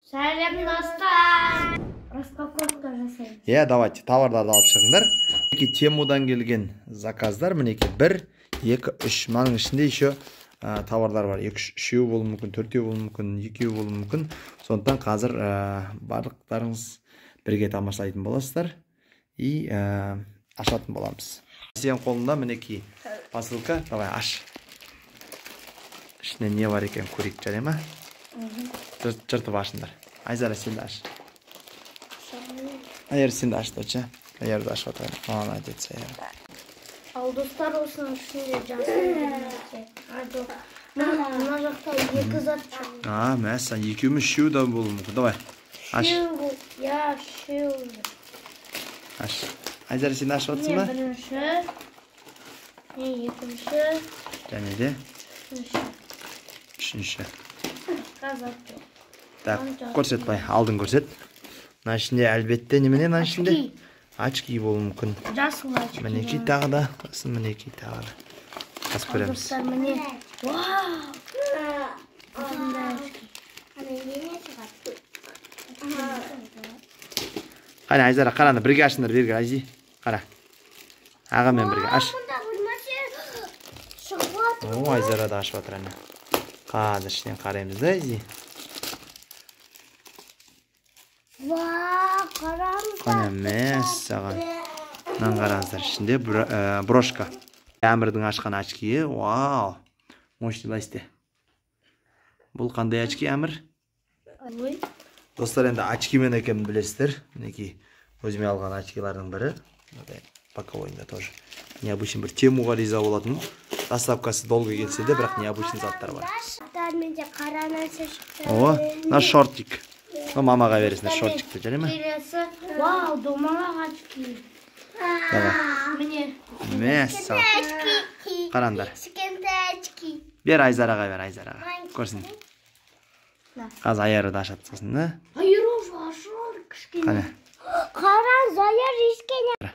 Сәлем, достар! Распаковка жасаймыз. Иә, давайте товарларды алып шығыңдар. Мінекей, Темудан келген заказдар, мінекей, бір, екі, үш. Мынаның ішінде еще товарлар бар. Екі, үш, үшеу болуы мүмкін, төртеу болуы мүмкін, екеу болуы мүмкін. Сондықтан қазір барлықтарыңыз бірге тамашалайтын боласыздар и ашатын боламыз. Сенің қолыңда, мінекей, посылка. Давай, аш. Ішінде не бар екен, көрейік, жарай ма? Жыртып ашыңдар. Айзара, сен де аш. Аяр, сен де аш, доча. Аяр да ашып жатыр. Молодец, Аяр. Ал, достар, осының ішінде жасыл бір нәрсе. А, жоқ. Мына жақта екі зат шығып. А, мәссаған, екеу ме, үшеу де болуы мүмкін. Давай, аш. Үшеу, иә, үшеу. Аш. Айзара, сен де ашып жатырсың Міне ба? бірінші, міне екінші, Және де үшінші. үшінші. Басқа зат жоқ. Так, көрсет былай, алдын көрсет. Мына ішінде әлбетте немене мына ішінде? Очки. Очки болуы мүмкін. Жасыл очки. Мінекей, тағы да, сосын мінекей, тағы да. Қазір көреміз. Достар, міне. Вау! Осындай очки. Не шығады? Қане, Айзара, қараңдар, бірге ашыңдар, бірге, Айзи. Қара. Ағамен бірге аш. Мұнда бір нәрсе шығып жатыр. О, Айзара да ашып жатыр, әне. Қазір ішінен қараймыз да, Айзи. Вау, қараңыздар. Қане, мәссаған. Мынаны қараңыздар, ішінде брошка. Әмірдің ашқан очкиі, вау. Мощный, былай істе. Бұл қандай очки, Әмір? Ой. Достар, енді очкимен екенін білесіздер. Мінекей, өзіме алған очкилардың бірі. Мынадай боковойында тоже. Необычный бір Темуға риза болатын. Доставкасы долго келсе де, бірақ необычный заттар бар. Достар, менде қара нәрсе шықты. О, мына шортик. Мына мамаға бересіңдер шортикті, жарай ма? Келесі. Вау, домалақ очки. Давай. Міне. Мәссаған. Очки. Қараңдар. Кішкентай очки. Бер Айзараға, бер Айзараға. Көрсін. Қазір Аяры да ашады сосын, да? Айыру ашылды кішкене. Қане. Қараңыз, Аяр кішкене.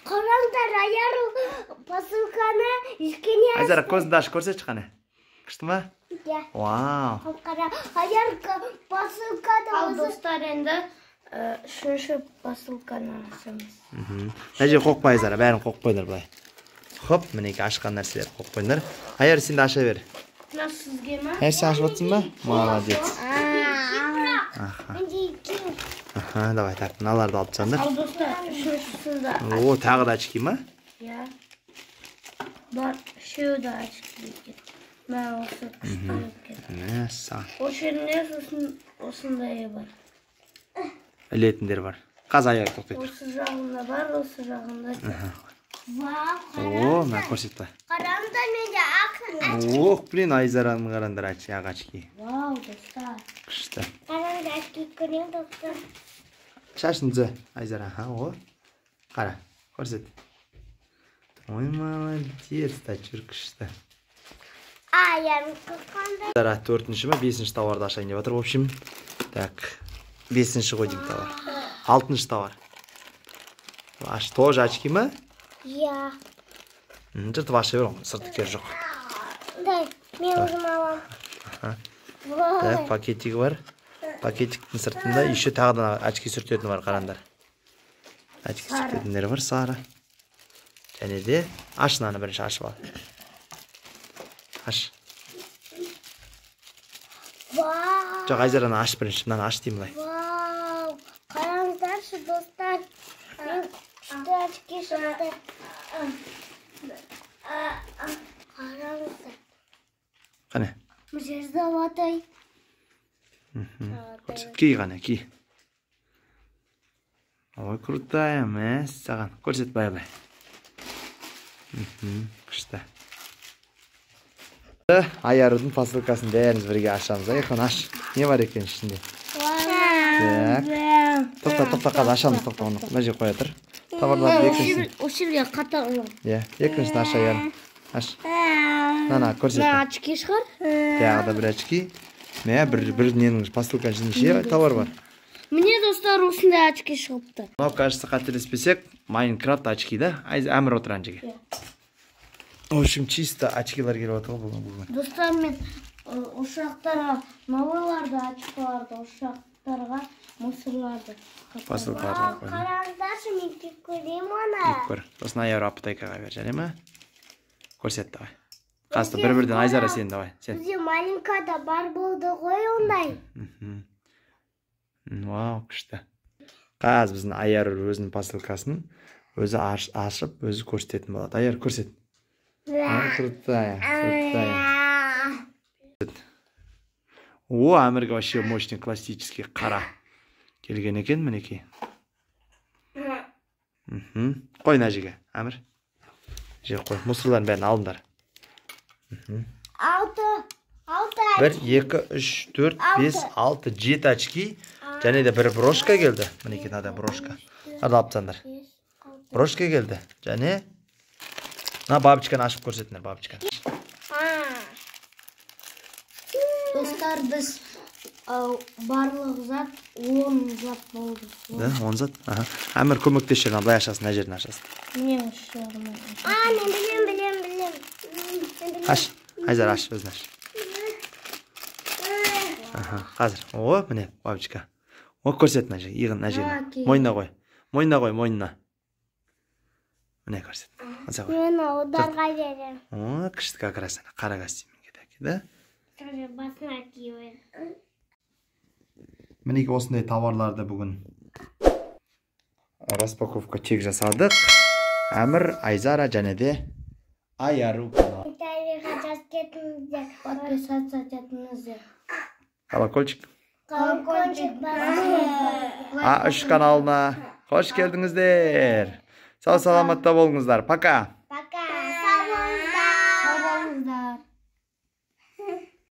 Қараңдар, Аяр посылканы кішкене. Айзара, көзіңді ашып көрсетші, қане. Күшті ма? Иә. Вау. Қара, Аяр посылканы Ал, өзі. достар, енді үшінші посылканы ашамыз. Мына жерге қойып қой, Айзара, бәрін қойып қойыңдар былай. Хоп, мінекей, ашқан нәрселерді қойып қойыңдар. Аяр, сен де аша бер. Мына сізге ма? Аяр, сен ашып жатырсың ба? Молодец. Аха. Менде екеу. Аха, давай, так, мыналарды алып тастаңдар. Ал, достар, үшіншісі де. О, тағы да очки ма? Иә. Бар, үшеуі де очки екен. Мә, осы күшті екен. Мәссаған. Осы жерінде сосын осындай бар. Ілетіндер бар. Қазір Аяр, тоқтай тұр. Осы жағында бар, осы жағында жоқ. Вау, О, мына көрсет былай. қараңыздар, менде ақ. Ох, блин, Айзараның қараңдар, очки, ақ очки. Вау, достар. Күшті. Қараңыздар, очки көрейін, достар. Шашын түзе, Айзара. Аха, о. Қара, көрсет. Ой, молодец, дочур, күшті. Аяр қандай? Айзара төртінші ма, бесінші товарды ашайын деп жатыр, в общем. Так, бесінші ғой деймін товар. Алтыншы товар. Аш, тоже очки ма? Иә. Жыртып аша бер, оның сырты кері жоқ. Дай, мен өзім аламын. Так, пакетигі бар. Пакетиктің сыртында еще тағы да очки сүртетіні бар, қараңдар. Очки сүртетіндері бар, сары. Және де аш мынаны, бірінші ашып ал. Аш. Вау. Жоқ, Айзараны аш бірінші, мынаны аш деймін былай. Вау. Қараңыздаршы, достар. Мен күшті очки шықты. Қараңыздар. Қане? Мына жерде золотой. Көрсет, ки, қане, ки. Ой, крутая, мәссаған. Көрсет былай былай. Күшті. Аярудың посылкасын бәріміз бірге ашамыз. Айхан, аш. Не бар екен ішінде? Так. Тоқта, тоқта, қазір ашамыз, тоқта, оны мына жерге қоя тұр. Товарларды екіншісін. Осы жерге қатар. Иә, екіншісін аш, Аяр. Аш. Мына көрсет. Мына очки шығар. Тағы да бір очки. Мә, бір ненің посылканың ішінде неше товар бар? Міне, достар, осындай очки шығыпты. Мынау, кажется, қателеспесек, Майнкрафт очки, да? Әмір, отыр ана жерге. Иә. В общем, чисто очкилар келіп жатыр ғой бүгін. Достар, мен Осы жақтарға новыйларды, очколарды, осы жақтарға мусорларды. Посылкаларды қой. Қараңдаршы, мен киіп көрейін оны. Киіп көр. Сосын Айару аптекаға бер, жарай ма? Көрсет, давай. Қазір бір бірден. Айзара, сен давай, сен. Бізде маленькада бар болды ғой ондай. Вау, күшті. Қазір біздің Айару өзінің посылкасын өзі ашып, өзі көрсететін болады. Айару, көрсет. А, крутая, крутая. О, Әмірге вообще мощный, классический қара келген екен, мінекей. Қой мына жерге, Әмір. Жерге қой. Мусорлардың бәрін алыңдар. Алты. Алты. Бір, екі, үш, төрт, бес, алты, жеті очки. Және де бір брошка келді. Мінекей, мынада брошка. Мынаны алып тастаңдар. Брошка келді. Және мына бабочканы ашып көрсетіңдер, бабочканы. Достар, біз барлық зат 10 зат болды. Да, 10 зат. Аха. Әмір, көмектесші, мына былай ашасың, мына жерін ашасың. Мен осы жерін. А, мен білем, білем, білем. Мен білем. Аш, Айзар, аш, өзің аш. Аха, қазір. О, міне, бабочка. О, көрсет мына жерге, иығын мына жеріне. Мойнына қой. Мойнына қой, мойнына. Міне, көрсет. Аса қой. Мен ұлдарға беремін. О, күшті, как раз ана қара костюммен кетеді, да? Тоже басына киіп. Мінекей, осындай товарларды бүгін распаковка чек жасадық. Әмір, Айзара және де Айару каналы. Комментарийға жазып кетіңіздер. Подписаться етіңіздер. Колокольчик. Колокольчик басыңыздар. А3 каналына қош келдіңіздер. Сау саламатта болыңыздар. Пока.